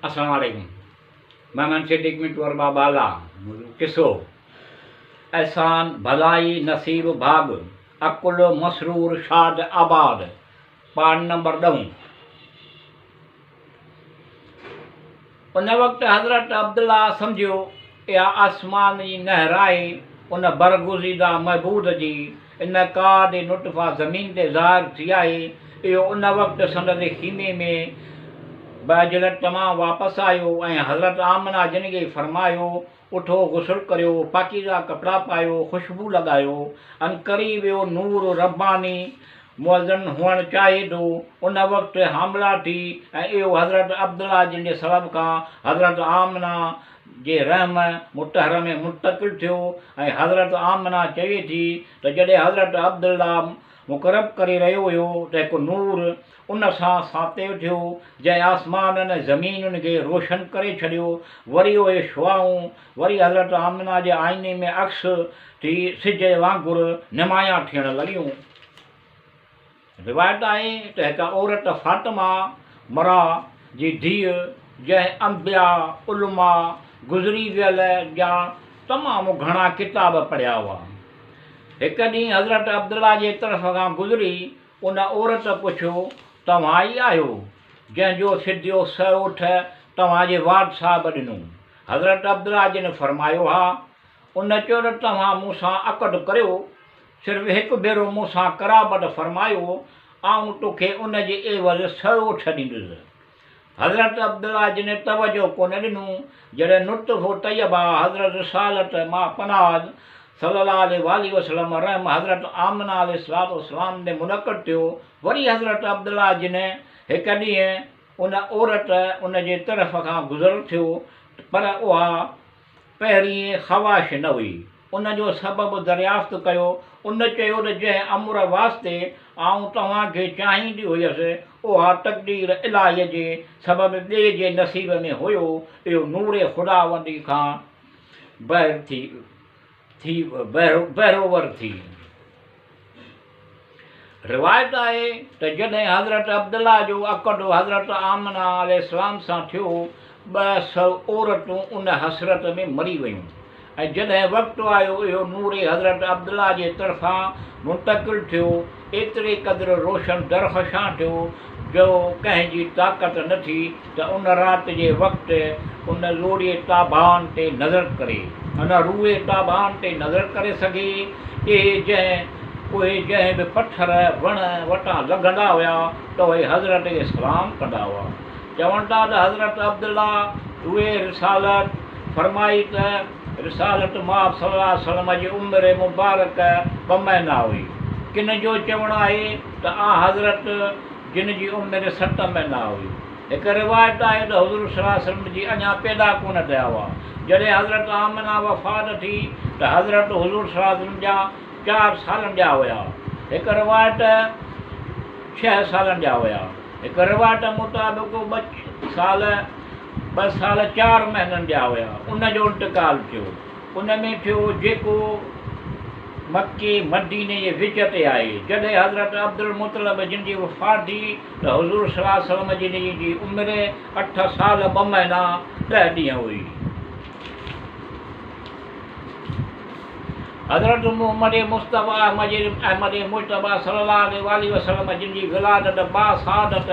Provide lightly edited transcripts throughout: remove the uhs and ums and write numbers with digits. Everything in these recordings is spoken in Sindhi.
السلام عليڪم محمد صديق منٽو ارباب بالا قصو احسان ڀلائي نصيب ڀاڳ عقل مسرور شاد آباد پاڙ نمبر ڏهون ان وقت حضرت عبدالله سمجهيو اها آسمان جي نهر آهي، ان برگزيده معبود جي انعقاد نطفه زمين تي ظاهر ٿي آهي. اهو ان وقت سندس خيمي ۾ بعجلت تمام واپس آيو ۽ حضرت آمنه جن کي فرمايو، اٿو غسل ڪريو، پاڪيزه ڪپڙا پايو، خوشبو لڳايو، عنقريب اهو نور رباني مؤذن هئڻ چاهي ٿو، ان وقت حامله ٿي ۽ اهو حضرت عبدالله جن جي سبب کان حضرت آمنه جي رحم مطهر ۾ منتقل ٿيو ۽ حضرت آمنه چوي ٿي ته جڏهن حضرت عبدالله مقرب ڪري رهيو هيو ته هڪ نور ان سان ساطع ٿيو جنهن آسمانن ۽ زمينن کي روشن ڪري ڇڏيو، وري اهي شعاعون وري حضرت آمنه جي آئيني ۾ عڪس ٿي سج وانگر نمايان ٿيڻ لڳيون. روايت آهي ته هڪ عورت فاطمه مرا جي ڌيء جنهن انبياء، علماء، گذري ويل جا تمام گهڻا ڪتاب پڙهيا هئا. هڪ ڏينهن حضرت عبدالله جي طرف کان گذري ان عورت پڇيو، توهان ئي آهيو جنهن جو فديو سئو اٺ توهان جي والد صاحب ڏنو؟ حضرت عبدالله جن فرمايو، ها. ان چيو ته توهان مون سان عقد ڪريو، صرف هڪ ڀيرو مون سان قرابت فرمايو، آئون توکي ان جي عيوض سئو اٺ ڏيندس. حضرت عبدالله جن توجه ڪونه ڏنو، جڏهن نطفو طيبه حضرت رسالت مآب پناهه صلي الله عليه واٰله وسلم رحم حضرت آمنه عليه الصلوة والسلام ڏي منعقد ٿيو، وري حضرت عبدالله جن هڪ ڏينهن ان عورت ان جي طرف کان گذر ٿيو پر اها پهرين خواهش نه هئي. ان جو سبب دريافت ڪيو. ان چيو ته جنهن امر واسطي آئون توهان کي چاهيندي هيس، اها تقدير الاهيء جي سبب ٻئي جي نصيب ۾ هيو، اهو نور خداوندي کان بهر ٿي ٿي بهرور ٿي. روايت آهي ته جڏهن حضرت عبدالله جو عقد حضرت آمنه عليه السلام سان ٿيو، 200 عورتون ان حسرت ۾ مري ويون ۽ جڏهن وقت آيو اهو نور حضرت عبدالله جي طرفان منتقل ٿيو، ايتري قدر روشن درخشان ٿيو جو ڪنهن جي طاقت نه ٿي ته ان رات جي وقت ان لوڙي تابان تي نظر ڪري، ان روئي تابان تي نظر ڪري سگهي. اهي جنهن اهي جنهن به پٿر، وڻ، وٽان لنگهندا هيا ته اهي حضرت کي سلام ڪندا هئا. چون ٿا ته حضرت عبدالله روئي رسالت فرمائي ته رسالت مآب صلي الله عليه وسلم جي عمر مبارڪ ٻه مهينا هئي. ڪن جو چوڻ آهي ته آنحضرت جن جي عمر ست مهينا هئي. هڪ روايت آهي ته حضور صلي الله عليه وسلم جي اڃا پيدا ڪونه ٿيا هئا. جڏهن حضرت آمنه وفات ٿي ته حضرت حضور صلي الله عليه وسلم جا چار سالن جا هيا. هڪ روايت ڇهه سالن جا هيا. هڪ روايت مطابق ٻه سال ٻه سال چار مهينن جا هيا. ان جو انتقال ٿيو. ان ۾ ٿيو جيڪو مڪي مديني جي وچ تي آهي. جڏهن حضرت عبدالمطلب جن جي وفات ٿي ته حضور صلي الله عليه وسلم جن جي عمر اٺ سال ٻه مهينا ڏهه ڏينهن هئي. حضرت محمد مصطفيٰ احمد مجتبيٰ صلي الله عليه واٰله وسلم جن جي ولادت باسعادت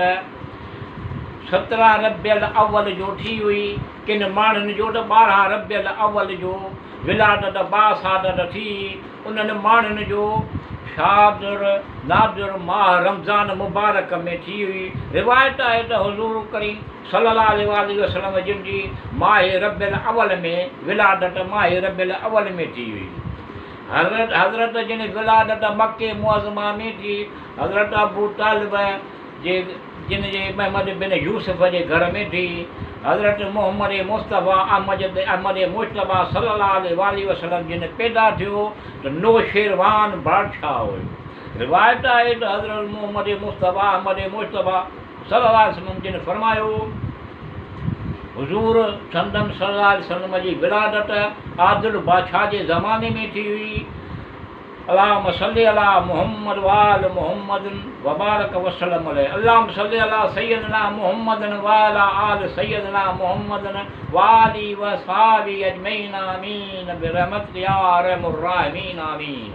17 ربيع الاول جو ٿي هئي. ڪن ماڻهن جو ته 12 ربيع الاول جو ولادت باسعادت ٿي. انهن ماڻهن جو شادر نادر ماهه رمضان مبارڪ ۾ ٿي هئي. روايت آهي ته حضور ڪريم صلي الله عليه واٰله وسلم جن جي ماهه ربيع الاول ۾ ولادت ماهه ربيع الاول ۾ ٿي هئي. حضرت جن ولادت مڪي معظمه ۾ ٿي. حضرت ابو طالب جي جن جي محمد بن يوسف جي گهر ۾ ٿي. حضرت محمد مصطفيٰ احمد احمد مجتبيٰ صلي الله عليه واٰله وسلم جن پيدا ٿيو ته نوشيروان بادشاهه هيو. روايت آهي ته حضرت محمد مصطفيٰ احمد مجتبيٰ صلي الله عليه وسلم جن فرمايو، حضور سندن صلي الله عليه وسلم جي ولادت عادل بادشاهه جي زماني ۾ ٿي هئي. اللهم صل علي محمد وآل محمد وبارڪ وسلم عليه اللهم صل علي سيدنا محمد وعلي آل سيدنا محمد وآله وصحابه اجمعين آمين برحمتك يا ارحم الراحمين آمين.